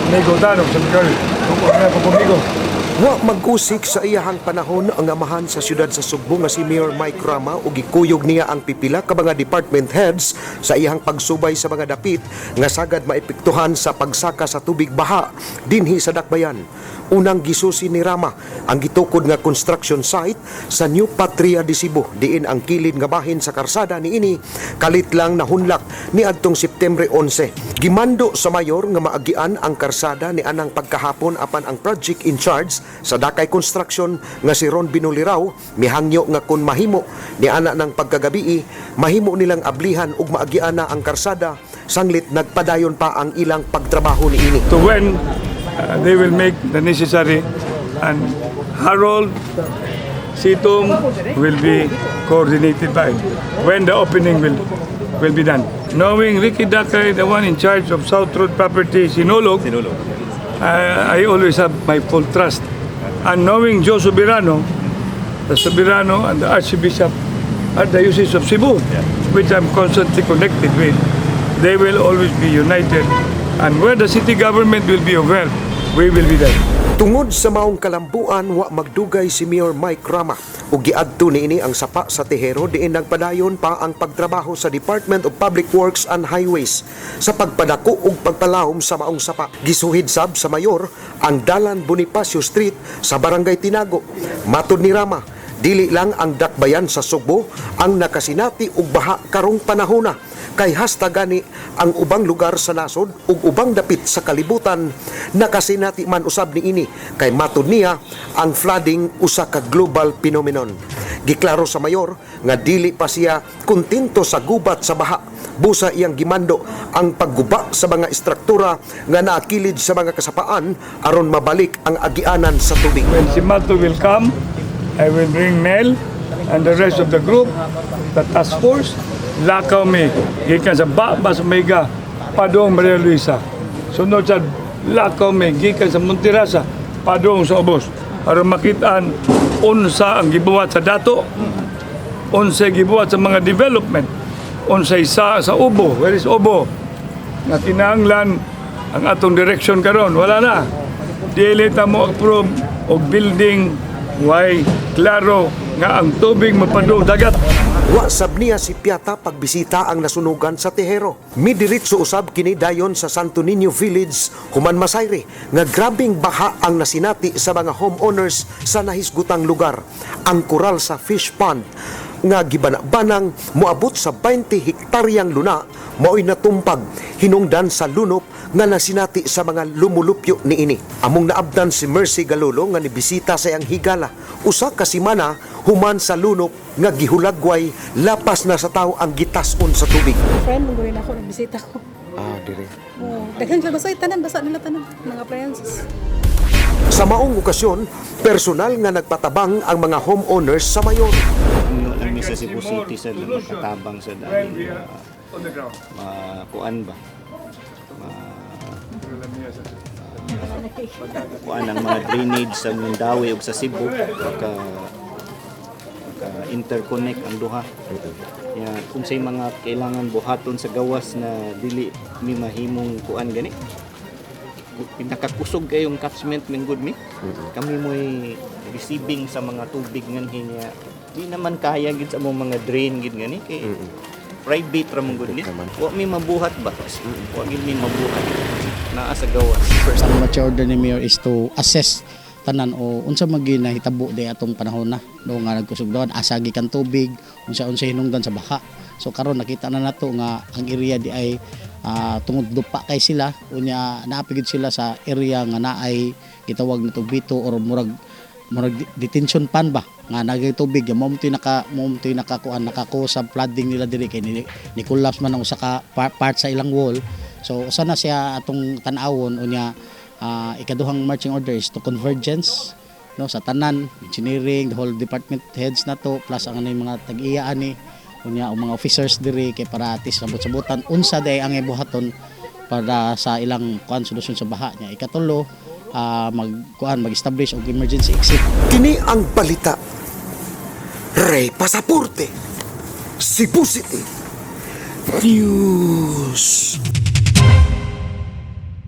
Migo Tanong, sa Miguel, kung Migo. Wa mag-usik sa iyahang panahon ang amahan sa siyudad sa Sugbo nga si Mayor Mike Rama ug gikuyog niya ang pipila ka mga department heads sa iyahang pagsubay sa mga dapit nga sagad maepektuhan sa pagsaka sa tubig baha dinhi sa Dakbayan. Unang gisusi ni Rama ang gitukod nga construction site sa New Patria de Cebu, diin ang kilid nga bahin sa karsada niini kalit lang nahunlak ni adtong September 11. Gimando sa mayor nga maagian ang karsada ni anang pagkahapon, apan ang project in charge sa Dakay Construction nga si Ron Binuliraw mihangyo nga kun mahimo ni ana ng pagkagabii, mahimo nilang ablihan ug maagian na ang karsada sanglit nagpadayon pa ang ilang pagtrabaho niini. To when they will make the necessary, and Harold Situm will be coordinated by when the opening will be done. Knowing Ricky Dakay, the one in charge of South Road Property, Sinulog, I always have my full trust. And knowing Joe Soberano, the Soberano and the Archbishop at the Diocese of Cebu, which I'm constantly connected with, they will always be united. And where the city government will be of help, we will be there. Tungod sa maong kalambuan, wa magdugay si Mayor Mike Rama ug giadto niini ang sapa sa Tejero, diin nagpadayon pa ang pagtrabaho sa Department of Public Works and Highways sa pagpadako ug pagpalawom sa maong sapa. Gisuhid sab sa mayor ang Dalan Bonifacio Street sa Barangay Tinago. Matod ni Rama, dili lang ang dakbayan sa Sugbo ang nakasinati og baha karong panahona, kay hasta gani ang ubang lugar sa nasod ug ubang dapit sa kalibutan nakasinati man usab niini, kay matud niya ang flooding usa ka global phenomenon. Giklaro sa mayor nga dili pa siya kontento sa gubat sa baha, busa iyang gimando ang pagguba sa mga istruktura nga naakilid sa mga kasapaan aron mabalik ang agianan sa tubig. When Simato will come, I will bring Mel and the rest of the group, the task force, lakaw mi, gikan sa Baba sa Mega, padung Maria Luisa. Sunod sa lakaw mi, gikan sa Monterasa, padung sa Ubos. Aron makitaan unsa ang gibuhat sa dato, unsa gibuhat sa mga development, unsa isa sa Ubo, where is Ubo? Nga kinahanglan ang atong direction karon wala na. Dili ta mo approve og building way klaro nga ang tubig mapadung dagat. Wa sab niya si Piata pagbisita ang nasunugan sa Tejero. Midiretso usab kini dayon sa Santo Niño Village human masayri nga grabing baha ang nasinati sa mga homeowners sa nahisgutang lugar. Ang koral sa fish pond nga gibana-banang moabot sa 20 hektaryang luna mao'y natumpag hinungdan sa lunop nga nasinati sa mga lumulupyo niini. Among naabdan si Mercy Galulo nga nibisita sa iyang higala 1 ka semana human sa lunop nga gihulagway lapas na sa tao ang gitason sa tubig. Friend, mong ako, nagbisita ko. Ah, dire. Oh, daghan sila basa, tanan basa nila tanan mga appliances. Sa maong okasyon, personal nga nagpatabang ang mga homeowners sa mayor. Ang mi sa Cebu City sa makatabang sa When dami we are on the ground. Makuan ba ma kuan ang mga drainage sa Mandaue ug sa Cebu maka interconnect ang duha ya. Kung say mga kailangan buhaton sa gawas na dili mi mahimong kuan gani, pinakakusog kayong catchment man gud mi, kami mo'y receiving sa mga tubig nganhi niya. Di naman kaya gid sa among mga drain gid gani kay private ra man gud ni. Wa mi mabuhat ba, wa gid mi mabuhat, naa sa gawas. Ang marching order ni Mayor is to assess tanan o unsa man gyud nahitabo di atong panahon na no nga nagkusog doon, asa gikan tubig, unsa unsa hinungdan sa baha. So karon nakita na nato nga ang area di ay tungod dupa kay sila, unya naa pa gid sila sa area nga naay gitawag na bito or murag detention pond ba nga nagay tubig. Mao to'y nakakuan, naka-cause sa flooding nila diri kay ni collapse man ang usa ka part sa ilang wall. So usa na siya atong tan-awon. Unya ikaduhang marching order is to convergence no sa tanan, engineering, the whole department heads nato, plus ang ano yung mga tag-iya ani, unya ang mga officers diri, kay para at least sabot-sabutan unsa day ang ibuhaton para sa ilang kuan, solusyon sa baha niya. Ikatulo, mag kuan, mag-establish og emergency exit. Kini ang balita. Ray Pasaporte, Cebu City News.